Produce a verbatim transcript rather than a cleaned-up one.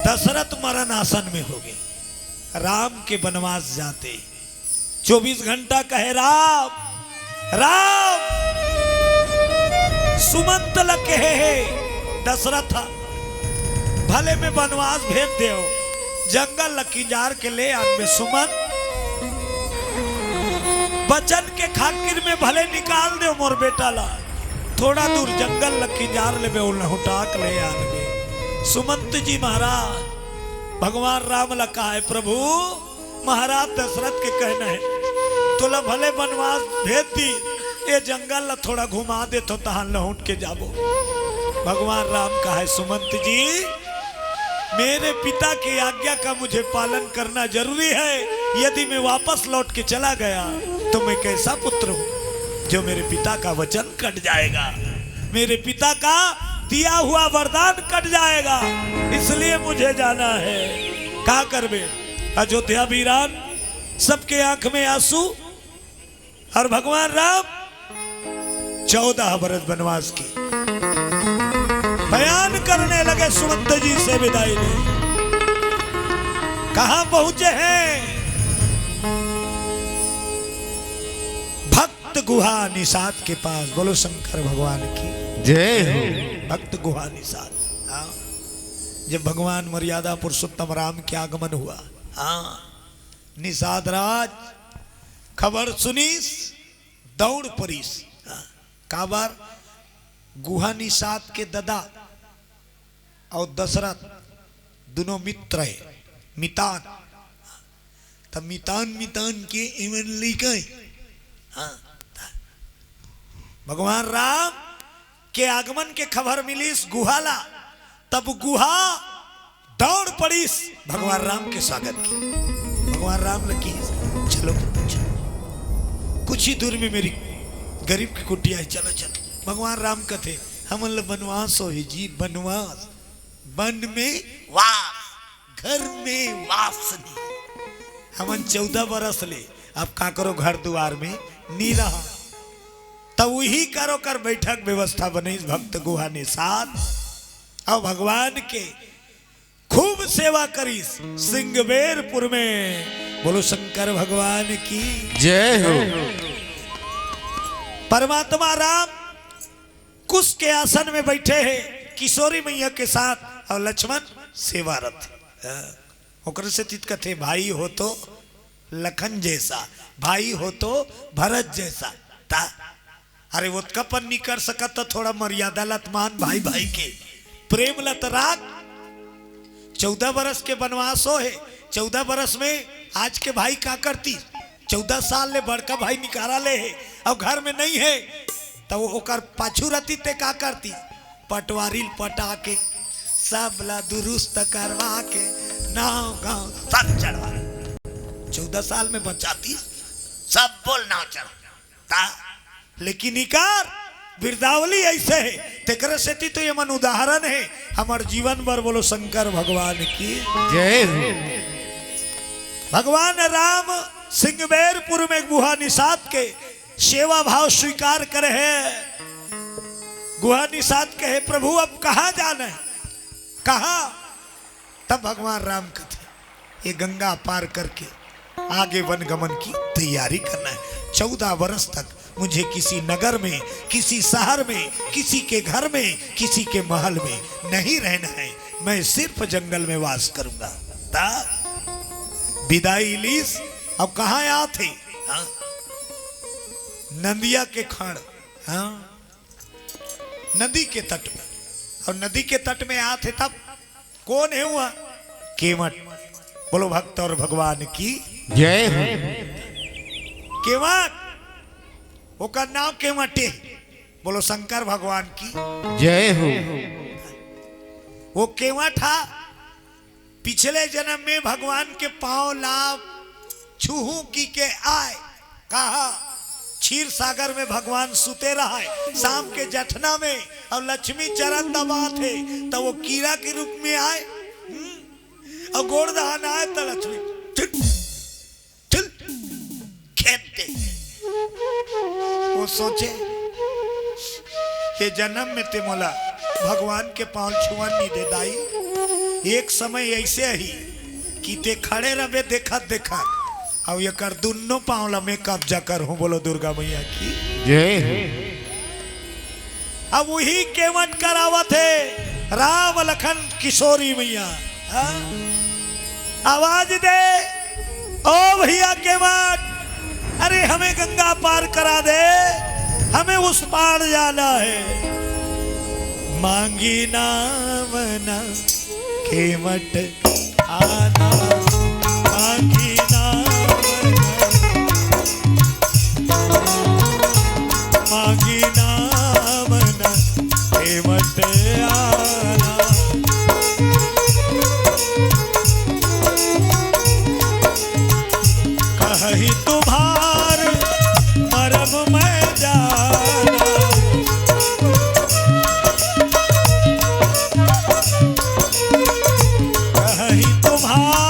दशरथ मरण आसन में हो गए। राम के बनवास जाते चौबीस घंटा कहे, "राम, राम।" सुमंत ल कहे हे, "दशरथ, भले में बनवास भेज देव, जंगल ल किंजार के ले आन में सुमंत। बचन के खातिर में भले निकाल देव मोर बेटा ला, थोड़ा दूर जंगल ल किंजार लेबे, ओला लहुटा के ले आन में।" सुमंत जी महाराज भगवान राम ल कहे, "प्रभु, महाराज दशरथ के कहना है, तोला भले बनवास भेज दी, ये जंगल ला थोड़ा घुमा देथो, तहान लहुट के जाबो।" भगवान राम कहे, "सुमंत जी, मेरे पिता की आज्ञा का मुझे पालन करना जरूरी है। यदि मैं वापस लौट के चला गया तो मैं कैसा पुत्र हूँ जो मेरे पिता का वचन कट जाएगा, मेरे पिता का दिया हुआ वरदान कट जाएगा, इसलिए मुझे जाना है।" का करबे, अयोध्या वीरान, सबके आंख में आंसू, और भगवान राम चौदह बरस बनवास के बयान करने लगे, सुमंत जी से विदाई ली। कहां पहुंचे हैं? भक्त गुहा निषाद के पास। बोलो शंकर भगवान की जय हो। भक्त गुहा निषाद। हाँ। जब भगवान मर्यादा पुरुषोत्तम राम के आगमन हुआ, हाँ, निषाद राज खबर सुनिस, दौड़ परिस। हाँ। काबर? गुहा निषाद के ददा और दशरथ दोनों मित्र है, मितान। त मितान, मितान के एमन लइका है। हाँ। भगवान राम के आगमन के खबर मिलिस गुहा ला, तब गुहा दौड़ पड़िस भगवान राम के स्वागत के। भगवान राम ल कहिस, "चलो, चलो, कुछ ही दूर में मेरी गरीब की कुटिया है, चलो, चलो।" भगवान राम कथे, "हमन ल बनवास होही जी, बनवास।" वन में वास, घर में वास नहीं। हमन चौदह बरस ले अब काकरो घर दुआर में नी रहा। तब उही करो कर बैठक व्यवस्था बनइस भक्त गुहा निषाद। अब भगवान के खूब सेवा करिस सिंगबेरपुर में। बोलो शंकर भगवान की जय हो। परमात्मा राम कुश के आसन में बैठे हैं किशोरी मैया के साथ, और लक्ष्मण सेवारत। हाँ, ओकरे सेती त कथे, "भाई हो तो लखन जैसा, भाई हो तो भरत जैसा।" ता, अरे, ओतका पन नी कर सकत त थोड़ा मर्यादा ल त मान, भाई भाई के प्रेम ल त राख। चौदह बरस के बनवास हो हे, चौदह बरस में आज के भाई का करती? चौदह साल ले बड़का भाई निकारा ले हे, अउ घर में नहीं हे, त वो ओकर पाछू रती ते का करती? पटवारी ल पटा के, सब ला दुरुस्त करवा के, नाव गांव सब चढ़वा। चौदह साल में बचाती, सब बोल नाव चढ़वा। ता, लेकिन इकार बिरदावली ऐसे हे, तेकरे सेती तो ये मन उदाहरण हे हमर जीवन बर। बोलो शंकर भगवान की जय हो। भगवान राम सिंगबेरपुर में गुहा निषाद के सेवा भाव स्वीकार करे हे। गुहा निषाद कहे, "प्रभु, अब कहाँ जाना है, कहाँ?" तब भगवान राम कथे, "ये गंगा पार करके आगे वन गमन की तैयारी करना है। चौदह वर्ष तक मुझे किसी नगर में, किसी शहर में, किसी के घर में, किसी के महल में नहीं रहना है। मैं सिर्फ जंगल में वास करूंगा।" ता विदाई लीस। अब कहाँ आत हे? हाँ? नंदिया के खाड़, हाँ, नदी के तट में। और नदी के तट में आत हे तब कौन हे वहाँ? केवट। बोलो भक्त और भगवान की जय हो। केवट, ओकर नाम केवटे। बोलो शंकर भगवान की जय हो। वो केवट हा पिछले जन्म में भगवान के पांव ला छूहूं की के आय, कहा, क्षीर सागर में भगवान सुते रहाय, शाम के जठना में, और लक्ष्मी चरण दबात हे, त वो कीरा के रूप में आय, हम्म? और गोड़ दहान आय, त लक्ष्मी, "ठिल, ठिल," खेद दे। वो सोचे, "ये जन्म में ते मोला भगवान के पांव छुअन नहीं दे दाई, एक समय ऐसे ही कि ते खड़े रहे देखत देखत, अउ एकर दुन्नो पांव ला मैं कब्जा करहूं। बोलो दुर्गा मैया की। जय हो। अब वही केवट करावत हे राम लखन किशोरी मैया। हाँ? आवाज दे, ओ भैया केवट, अरे हमें गंगा पार करा दे, हमें उस पार जाना है। मांगी नाम ना केवट आना, मांगी नाम ना, मांगी नाम ना केवट आना। कही तुम्हार मरम मैं जाना, कही तुम्हार